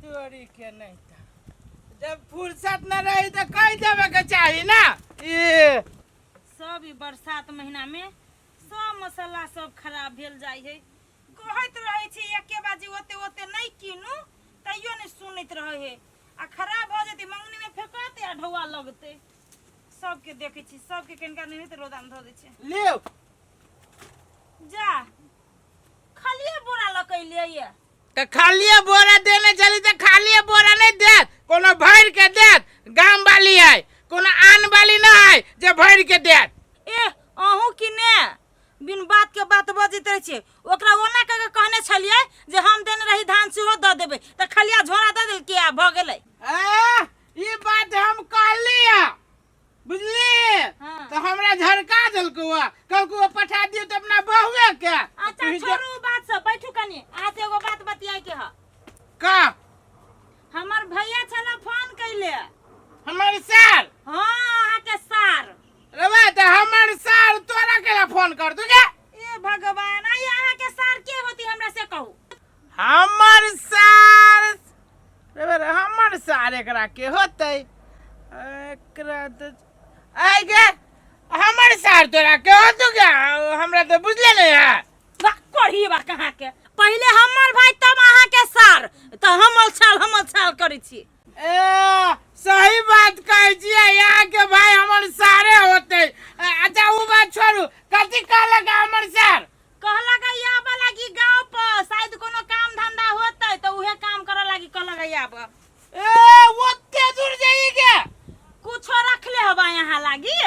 तोरी के नहीं था जब फुर्सत न रही तो कह देवे के चाही ना ई। सब ई बरसात महीना में सब मसाला सब खराब भेल जाइ है। कहैत रहै छी एके बाजी ओते ओते नहि कीनू, तैयो नहि सुनैत रहै है। आ खराब भऽ जेतै, मंगनी में फेकते आ ढौआ लगतै। सबके देखै छी, सबके कनिका नहि तऽ रौदा में धऽ दै छै। लियौ। जा, खालिए बोरा लऽ के एलियै ये। तऽ खालिए बोरा देने चली तऽ खालिए बोरा नहीं देत, कोनो भरि के देत। गाम वाली है, कोनो आन वाली ना है जे भरि के देत। ए अहूँ कि ने बिन बात के बात बजैत रहै छियै। ओकरा ओना कह के कहने छलियै जे हम देने रही धान सेहो दऽ देबै, तऽ खलिया झोरा दऽ देलकै आ भऽ गेलै। आ, ई बात हम कहली है, बुझली? हाँ। तऽ हमरा झरका देलकौ आ कहलकौ पठा दियौ तऽ अपना बहुए के। अच्छा छोड़ू बात सब, बैठू कनी, अहाँ से एगो बात बतियाए के ह। का? हमर भैया छला फोन कैले। हमर सार? हाँ, अहाँ के सार। रवा तऽ हमर सार तोरा केला फोन कर तू के? ए भगवान, आई अहाँ के सार के होती हमरा से कहू। हमर सार रे रे, हमर सार एकरा के होतै? एकरा तऽ आइ गे, हमर सार तोरा के होतौ गे? हमरा तऽ बुझले नहि है। वाह कोढ़ी बा कहाँ के, पहिले हमर भाई तब अहाँ के सार, तऽ हमल छाल करै छी। ए सही बात कहै छियै, यहाँ के भाई हमर सारे होते। अच्छा उ बात छोड़ू, कथी कहलक हमर सार? कहलक आबऽ लागी गाँव पर, शायद कोनो काम धंधा होतै तऽ उहे काम करऽ लागी कहलक आबऽ। ए ओते दूर जाइए के? कुछो रखले हबा यहाँ लागी।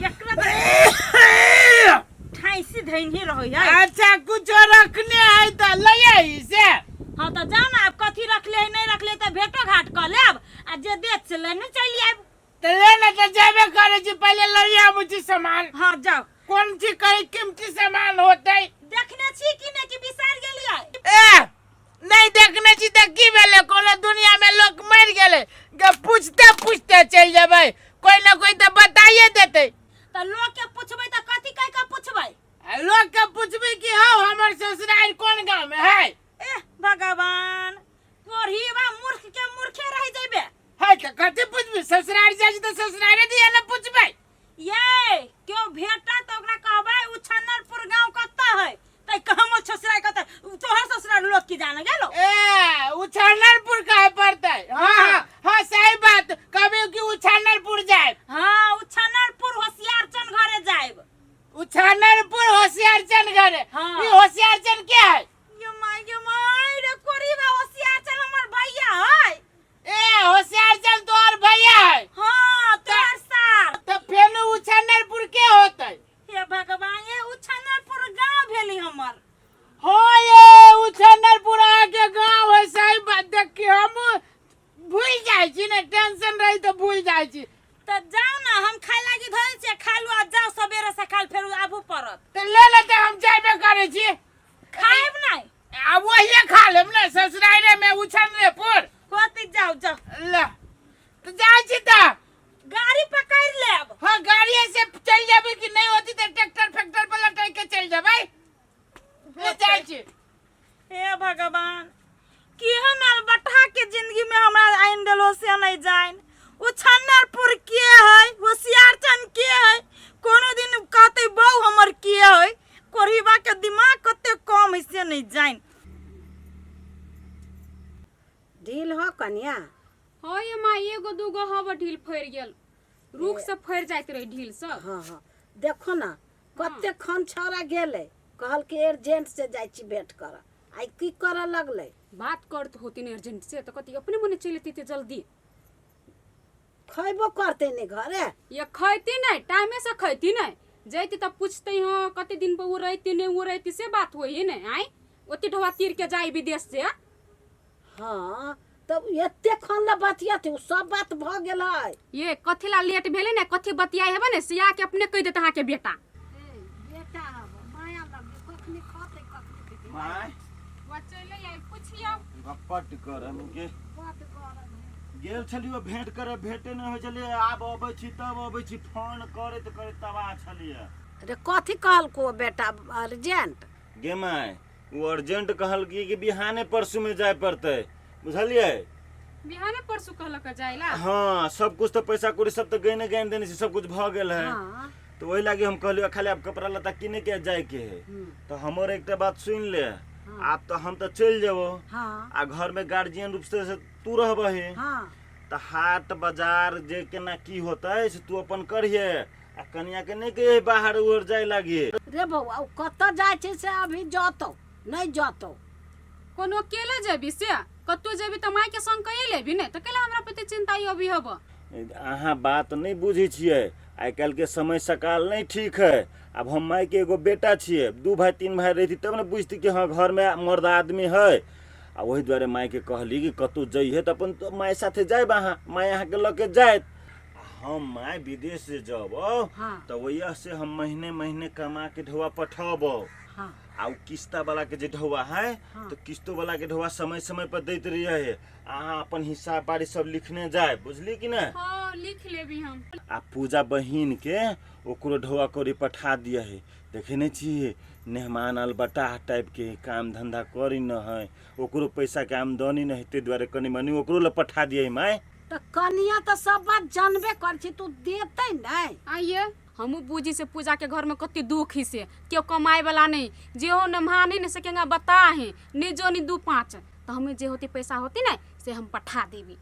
एकरा ठाइसी धैनी रहै है। अच्छा कुछो रखने है तऽ ले आई से। हाँ तऽ जाउ ने, आब कथी रखले है नहीं रखले तऽ भेटो घाट कऽ लेब आ जे देत से लेने चलि आयब। तऽ ले ने, तऽ जेबे करै छी, पहिले लऽ आबै छी सामान। हाँ जाउ। कोन चीज कही कीमती सामान होतै? देखने छी कि नहि कि बिसरि गेलियै? ए नहीं देखने छी तऽ की भेलै, कोनो दुनिया में लोग मरि गेलै गे, पूछते पूछते चलि जेबै, कोई ना कोई तऽ बताइए देतै। तऽ लोग के पूछबै तऽ कथी कहि के पूछबै? आ लोग के पूछबै कि हौ हमर ससुराल कोन गाँव में है। एह भगवान, कोढ़ीबा मूर्ख के मूर्खे रहि जेबे। है तऽ कथी पूछबी, ससुराल जाइ छी तऽ ससुराले दिया ने पूछबै। ये क्यों भेटा तऽ ओकरा कहबै उछन्नरपुर गाँव कतऽ है, तै हमर ससुराल कतऽ, तोहर ससुराल लोग की जाने गेलो। ए उछन्नरपुर कहे पड़तै? हाँ हाँ हाँ सही बात, कभी कि उछन्नरपुर जाए। हाँ उछन्नरपुर होशियारचन घरे जाएब। उछन्नरपुर होशियारचन घरे? हाँ। ई होशियारचन के है? ये my ये my रे कोरीबा, होशियारचन हमर भैया है। ए होशियारचन तोहर भैया है? हाँ तोहर सार। तऽ फेर उछन्नरपुर के होतै? हे भगवान, ये उछन्नरपुर गाँव भेली हमर। हाँ ये उछन्नरपुर अहाँके गाँव है, सही बात। देखी हम भूल जाइ छी ने, टेंशन रही तऽ भूल जाइ छी। तऽ जाउ ने, हम खाय लागी धोइ छियै, खा लू आ जाउ सबेरे सकाल, फेर आबू पड़त। तऽ ले ले, तऽ हम जेबे करै छी। खायब नहि? आ वही खा लेब ने ससुराले में उछन्नरपुर। होती, जाउ जाउ। ले तऽ जाइ छी तऽ। गाड़ी पकड़ लेब। हाँ गाड़ी से चल जाबे कि नहीं होती तो ट्रैक्टर फैक्टर पर लटक के चल जाबे। ले जाइ छी। हे भगवान, केहन अलबटहा के जिंदगी में हमरा आनि देलो से नहीं जान। उछन्नरपुर के है, होशियारचन के है, कोनो दिन कहते बहू हमर के है। कोढ़ीबा के दिमाग कते कम है से नहीं जान। ढील हो कनिया? हाँ ये माँ, एगो दूगो हवा ढील फड़ि गेल, रुख से फड़ि जाइत रहे ढील सब। हाँ हाँ देखो ना कते खन छौड़ा गेलै, कहल कि अर्जेंट से जाइ छी भेंट करऽ, आइ की करऽ लगलै? बात करत होती अर्जेंट से तऽ कथी अपने मने चलि एती जल्दी। खैबो करतै ने घरे? ये खैती नहीं, टाइमे से खैती नहीं, जैती तब पूछते हाँ कते दिन पर वो रहती नहीं वो रहती, से बात होई है नहीं। आइ ओते ढवा तीर के जाई विदेश से। हाँ तब एते खन ला बतियते उ सब बात भ गेल है। ये कथी ला लेट भेले ने, कथी बतियाई हेबे ने से आके अपने कह देत अहाँ के बेटा। बेटा हब माया लगे कखनी खतै कखनी my चले आई पूछियो। गप्पट गरम के बड गरम है। गेल छलियो भेंट करे, भेंटे नहि होइ छलियै, आब अबै छी तब अबै छी, फोन करैत करैत तबाह छलियै। अरे कथी कहलको बेटा अर्जेंट? गे my, ओ अर्जेंट कहलकै कि बिहाने परसू में जाय पड़तै, बुझलियै? बिहाने परसू कहलक जाइला? हाँ, सब कुछ तऽ पैसा कौड़ी सब तऽ गैने गानि देने छी, सब कुछ भऽ गेल है। हाँ। तऽ ओहि लागी हम कहलियै खाली आब कपड़ा लत्ता किने के जाय के है। तऽ हमर एकटा बात सुनि ले, आब तऽ हम तऽ चलि जेबो। हाँ। आ घर में गार्जियन रूप से तू रहबही। हाँ। तऽ हाट बाजार जे केना की होतै से तू अपन करिहे आ कनिया के नहि कहिए बाहर उहर जाय लागी। रे बौआ, ओ कतऽ जाइ छै से अभी जतौ नहि जतौ। कोनो अकेले जेबी से कतौ जेबी तऽ माय के संग कहिए लेबी ने, तऽ कैला हमरा पे चिंता ई अभी हब? अहाँ बात नहि बुझै छियै, आइ काल्हिके समय सकाल नहि ठीक है। आब हम मायके एगो बेटा छियै, दू भाय तीन भाय रहिती तब ने बुझती कि हाँ घरमे मर्द आदमी है। आ ओहि दुआरे मायके कहली कि कतहु जइहे तऽ अपन माय साथे जायब, अहाँ माय अहाँके लऽ के जायत। आ हम माय विदेश जे जब हाँ। तऽ वएह से हम महीने महीने कमा के ढौआ पठबौ। हाँ। आ उ किस्ता वाला के जे ढौआ है। हाँ। तऽ किस्तो वाला के ढौआ समय समय पर दैत रहिए है, अहाँ अपन हिसाब बारी सब लिखने जाय, बुझली कि नहि? हाँ, लिख लेबी हम। आ पूजा बहिन के ओकरो ढौआ कौड़ी पठा दिए है। देखे नहीं छियै मेहमान आल बताह टाइप के काम धंधा करी न है, ओकरो पैसा के आमदनी नहीं है, ताहि दुआरे कनि मनि ओकरो लए पठा दिए माय। तऽ कनिया तऽ सब बात जानबे कर छी, तू देतै नहि? आइए हमहूँ बूझी से पूजा के घर में कते दुख ही से केओ कमाए वाला नहीं, जे हो नमहा नहीं ने सकेंगा बता है नहीं जो नहीं दू पाँच, तो हमें जे होती पैसा होती ना से हम पठा देबी।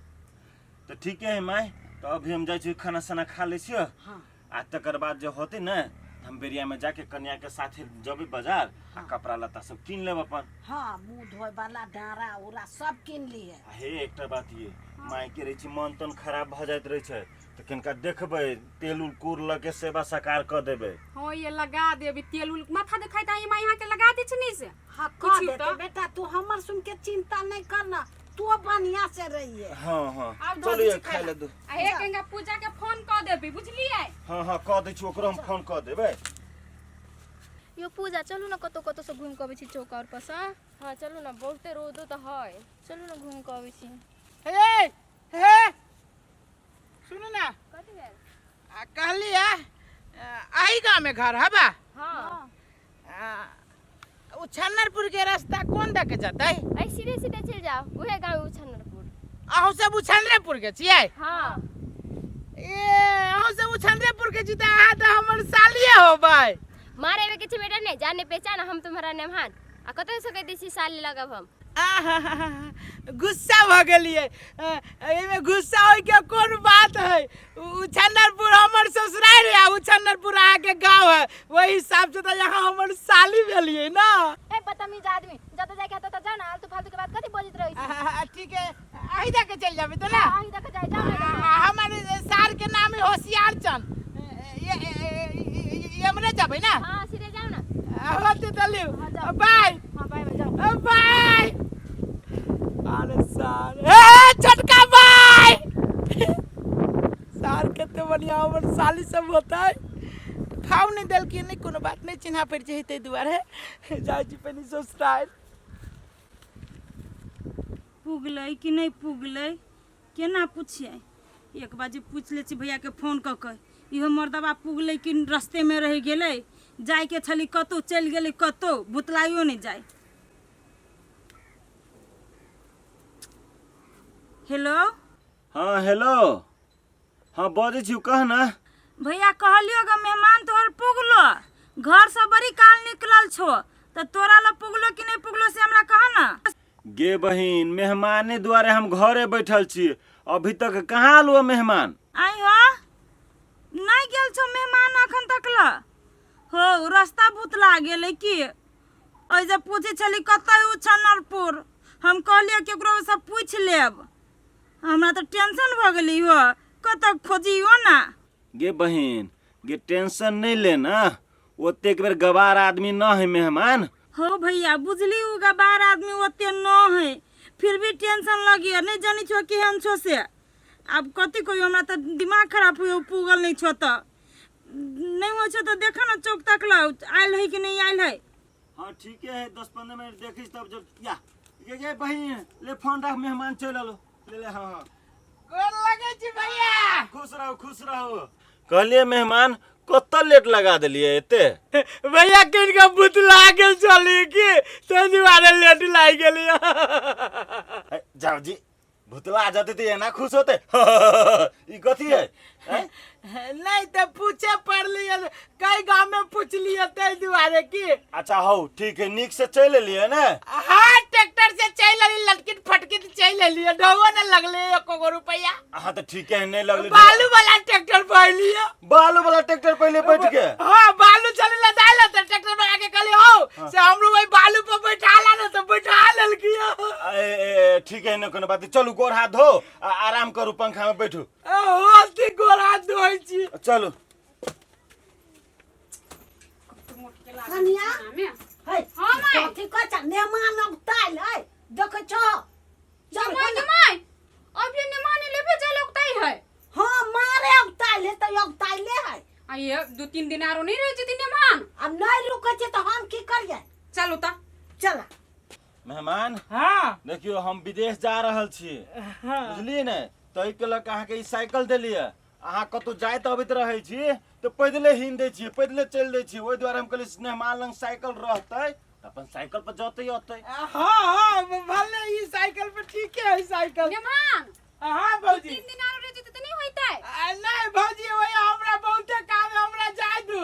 तऽ ठीके है माय, तऽ अभी हम जाइ छी खाना साना खा लै छियै। हाँ। आ तकर बाद जे होतै ने हम बेरिया में जाके कन्या के साथे जबै बाजार आ कपड़ा लत्ता सब कीन लेब अपन। हाँ, मुँह धोए वाला डाँरा उरा सब कीन लिए। आ हे एकटा बात ये माय के रहै छै मन तन खराब भऽ जाइत रहै छै तऽ कनिका देखबै तेल उल कूर लऽ के सेवा सकार कऽ देबै। हाँ, ये लगा देबी तेल उल माथा देखाइ तऽ माय यहाँ के लगा दै छै नहीं से। हाँ, कह किछु देते तऽ। बेटा, तू हमर सुन के चिंता नहीं करना, तू बढ़िया से रहिए। हाँ हाँ। आब धऽ चलू दै ये छी खाय खाय लए दू। आ हे केंगा पूजा के फोन कऽ देबी, बुझलियै? हाँ हाँ, कऽ दै छी, ओकरो हम फोन कऽ देबै। यो पूजा, चलू ने कतौ कतौ से घूमि कऽ अबै छी चौक और पर सँ। हाँ चलू ना, बहुते रौदो तऽ है। चलू ने घूमि कऽ अबै छी। हे हे सुनू ना। कथी भेल? आ कहली है अही गाँव में घर हबा? हाँ। आ, उ छन्नरपुर के रास्ता कोन दऽ के जतै? ऐ सीधे सीधे चलि जाओ, उहे गाँव उछनरपुर। अहूँ सब उछनरेपुर के छियै? हाँ। ए अहूँ सब उछनरेपुर के छी तऽ अहाँ तऽ हमर सालिये होबै। मारे एबे किछु बेटा नहीं जाने पहचान, हम तुम्हारा नेमहान आ कतौ से कह दै छी साली लगब हम। आहाहाहा, गुस्सा भऽ गेलियै। एहिमे गुस्सा होइके कोन बात है? उछन्नरपुर हमर ससुरारि है आ उछन्नरपुर अहाँके गाँव है, ओहि हिसाब से तऽ यहाँ हमर साली भेलियै ना। ए बदतमीज आदमी, जतऽ जाके हेतौ ततऽ जा ना, आलतू फालतू के बात कथी बजैत रहै छी? आहाहा, ठीक है, अही दऽ के चलि जेबै तऽ ना। अहीं दऽ के जाय, जाउ ना। आ, हमर सार के नाम है होशियार चंद। एमरे जेबै ना? हाँ, सीधे जाउ ना। होते तऽ लिउ। हाँ, जाउ। बाय। हाँ, बाय बाय, जाउ। बाय। अरे सार, ए छोटका बाय। सार कते बढ़िया हमर साली सब होता है। भाव नहीं देलखिन, नहीं कोनो बात नहीं, चिन्हा पड़ जाए ताहि दुआरे जाइ छी पहिने ससुरारि। पुगलै कि नहि पुगलै केना पुछियै? एक बार जे पूछि लै छी भैयाके फोन कऽ कऽ, इहो मर्दबा पुगलै कि रस्तेमे रहि गेलै? जाइके छलै कतहु चलि गेलै कतहु, भुतलाइयो नहि जाय। हेलो। हाँ हेलो, हाँ बजै छी, कह ना। भैया कहलियो ग मेहमान तोहर पुगलो, घरसँ बड़ी काल निकलल छो, तऽ तोरा लग पुगलो कि नहि पुगलो से हमरा कह ना। गे बहिन, मेहमाने दुआरे हम घरे बैठल छी, अभी तक कहाँ आलो मेहमान? आई हो, नहि गेल छो मेहमान अखन तक ल? हो रास्ता भुतला गेलै की? ओहि जे पूछै छली कतऽ उछनरपुर, हम कहलियै केकरो से पूछि लेब। हमरा तऽ टेंशन भऽ गेलै, हो कतऽ खोजियो ना। गे बहिन गे, टेंशन नहीं ले ना, ओतेक बेर गवार आदमी न है मेहमान। हो भैया बुझली, उ गवार आदमी ओते न है, फिर भी टेंशन लगिए, नहीं जानी छो केहन छो से। आब कथी कहियो, हमरा तऽ दिमाग खराब हुए। पुगल नहीं छो तऽ नहीं होइ छो तऽ देख ना चौक तक ल आयल है कि नहीं आयल है। हाँ ठीक है, 10-15 मिनट देखिस तब जब या ये ये बहिन ले फोन रख, मेहमान चल आलो, ले ले। हाँ हाँ, गोर लगै छी भैया। खुश रहो खुश रहो। कहलिए मेहमान कतऽ लेट लगा देलियै एते? भैया किनका बुतला गेल छली की, ताहि दुआरे लेट लागि गेलियै। जाओ जी, भुतला जते तऽ एना खुश होते, ई कथी है? हैं? नहीं तऽ पूछे पड़लियै, कई गांव में पूछलियै ताहि दुआरे की। अच्छा हौ ठीक है, नीक से चलि एलियै ने? हाँ, ट्रैक्टर से चलि एली, लटकित फटकित चलि एलियै, ढोबो न लगले एको गो रुपैआ। अहाँ तऽ ठीके है, नहीं लगले। बालू वाला ट्रैक्टर पहलियै। बालू वाला ट्रैक्टर पहले बैठ के? हाँ, बालू चले लदायल त ट्रैक्टर पर आके कहली हो से हमरो वही बालू पर बैठा ला ना, तो बैठा लेलकी। ए, ए, ठीक है, न कोनो बात नहीं, चलू गोर हाथ धो आ आराम करू, पंखा में बैठू। होती गोर हाथ धोइ छी। चलू। कनिया है। हाँ माय। कथी कहै छ? मेहमान औताइल है, देखै छो, चल। माय के माय, अब ये नेमान लेबे जाय लगतै है। हाँ, मारे औताइल है तऽ औताइले है। आ ये 2-3 दिन आरो नहीं रह जेती नेमान। आब नहीं रुकै छै तऽ हम की करियै? चलू तऽ। चल। मेहमान। हाँ। देखियो, हम विदेश जा रहल छी। हाँ। बुझलियै ने, ताहि के लऽ कऽ अहाँके ई साइकिल देलियै। अहाँ कतहु जाइत अबैत रहै छी तऽ पैदले हिन दै छियै, पैदले चलि दै छियै, ओहि दुआरे हम कहलियै मेहमान लग साइकिल रहतै तऽ अपन साइकिल पर जतै अतै। हाँ हाँ, भले ई साइकिल पर ठीके है साइकिल। नेमान। हाँ भौजी। 3 दिन आरो रह जेती तऽ नहीं होइतै। नहीं भौजी, वही हमरा बहुते काम है, हमरा जाय दू।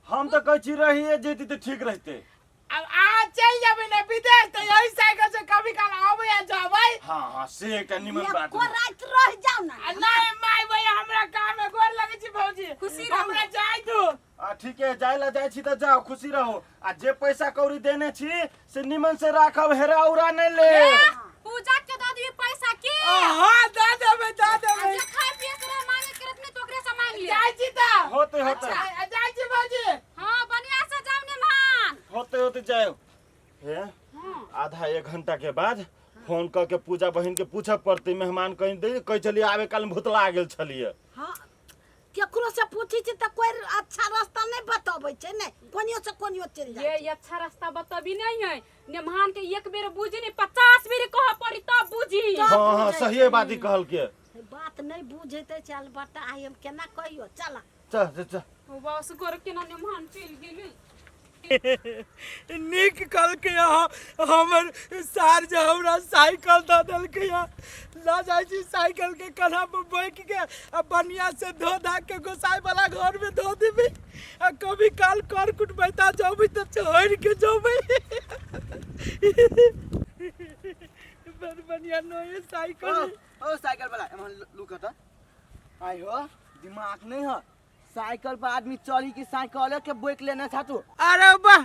हम तऽ कहै छी रहिए जैती तऽ ठीक रहतै। अब अहाँ चलि जेबै ने विदेश तऽ यही साइकिल से कभी काल आबै आ जेबै। हाँ हाँ, से एकटा निमन बात। एको राति रहि जाउ ने। आ नहीं माय, भैया हमरा काम है, गोर लगै छी भौजी। खुशी रहू। हमरा जाय दू। आ ठीक है, जाय ला जाइ छी तऽ जाओ, खुशी रहो, आ जे पैसा कौड़ी देने छी से निमन से राखब, हेरा उरा नहीं ले। ए, पूजा के दऽ दियौ पैसा की? हाँ, दऽ देबै, दऽ आ देबै। जे खाय पिए के रह मांगे के रहत ने तो ओकरे से मांग ले। जाइ छी तऽ। होते होते। अच्छा, आ, जाइ छी भौजी। हाँ, बढ़िया से जाओ नेमान। होते होते जाओ। हे, आधा एक घंटा के बाद फोन कऽ के पूजा बहिन के पूछऽ पड़तै, मेहमान कहीं दे कहै छलियै आबे काल में भुतला गेल छलियै। हाँ, केकरो से पूछै छी तऽ कोइ अच्छा रास्ता नहि बतबै छै ने, कोनियो से कोनियो चलि जाइ। ये अच्छा रास्ता बतबी नहीं है नेमान के, एक बेर बुझी नहीं 50 बेर कह पड़ी तब बुझी। तब हाँ हाँ, बुझै सहिए बात ही कहलकै। बात नहि बुझेतै। चल बटा, आइ हम केना कहियो, चल। चल चल चल। बस गोर केना नेमान चलि गेलै। नीक कहलकै हँ हमर सार जे हमरा साइकिल दऽ देलकै हँ। लऽ जाइ छी साइकिल के कन्हा पर बैठ के आ बढ़िया से धो धा के गोसाई वाला घर में धो देबै, आ कभी काल कर कुटबैता जेबै तऽ चढ़ के जेबै। बड़ बढ़िया नये साइकिल। ओ साइकिल वाला, एमहर लुक त। आइ हो, दिमाग नहीं है? साइकिल पर आदमी चढ़ी कि साइकिल के बोक लेने था तू? अरे वाह,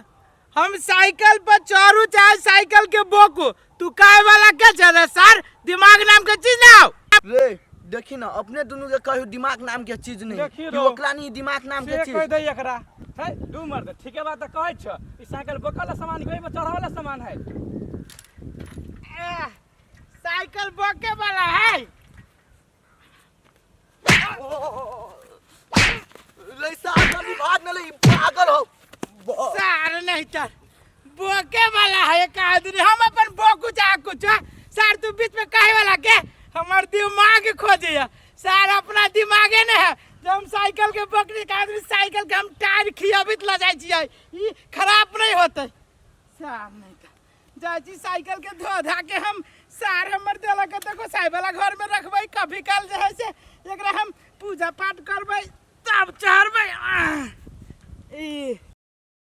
हम साइकिल पर चढ़ू चाहे साइकिल के बोकू, तू काहे वाला के चले सर? दिमाग नाम के चीज ना हो। रे देखी ना, अपने दोनों के कहियो दिमाग नाम के चीज नहीं। देखी कि रहो। ओकरा नहीं दिमाग नाम के से चीज। कह दे एकरा है दू मर्द, ठीके बात तऽ कहै छ, ई साइकिल बोकल वाला सामान के ओहिमे चढ़ा वाला सामान है। एह, साइकिल बोके वाला है। रे साइकिल भी भाग न ले, ई पागल हो। सार नहीं तर बोके वाला है एक आदमी, हम अपन बोकू चाहे कुछ है। सार तू बीच में काहे वाला के हमार दिमाग खोजे है। सार अपना दिमागे ने है जब हम साइकिल के बकरी के आदमी साइकिल के हम टायर खियाबित ल जाय छियै, ई खराब नहीं होते। सार नहीं तर जाइ छी साइकिल के धो धा के, हम सार हमर देलक है तऽ गोसाई वाला घर में रखबै, कभी काल जे है से एकरा हम पूजा पाठ करबै तब चढ़बै। आह, ई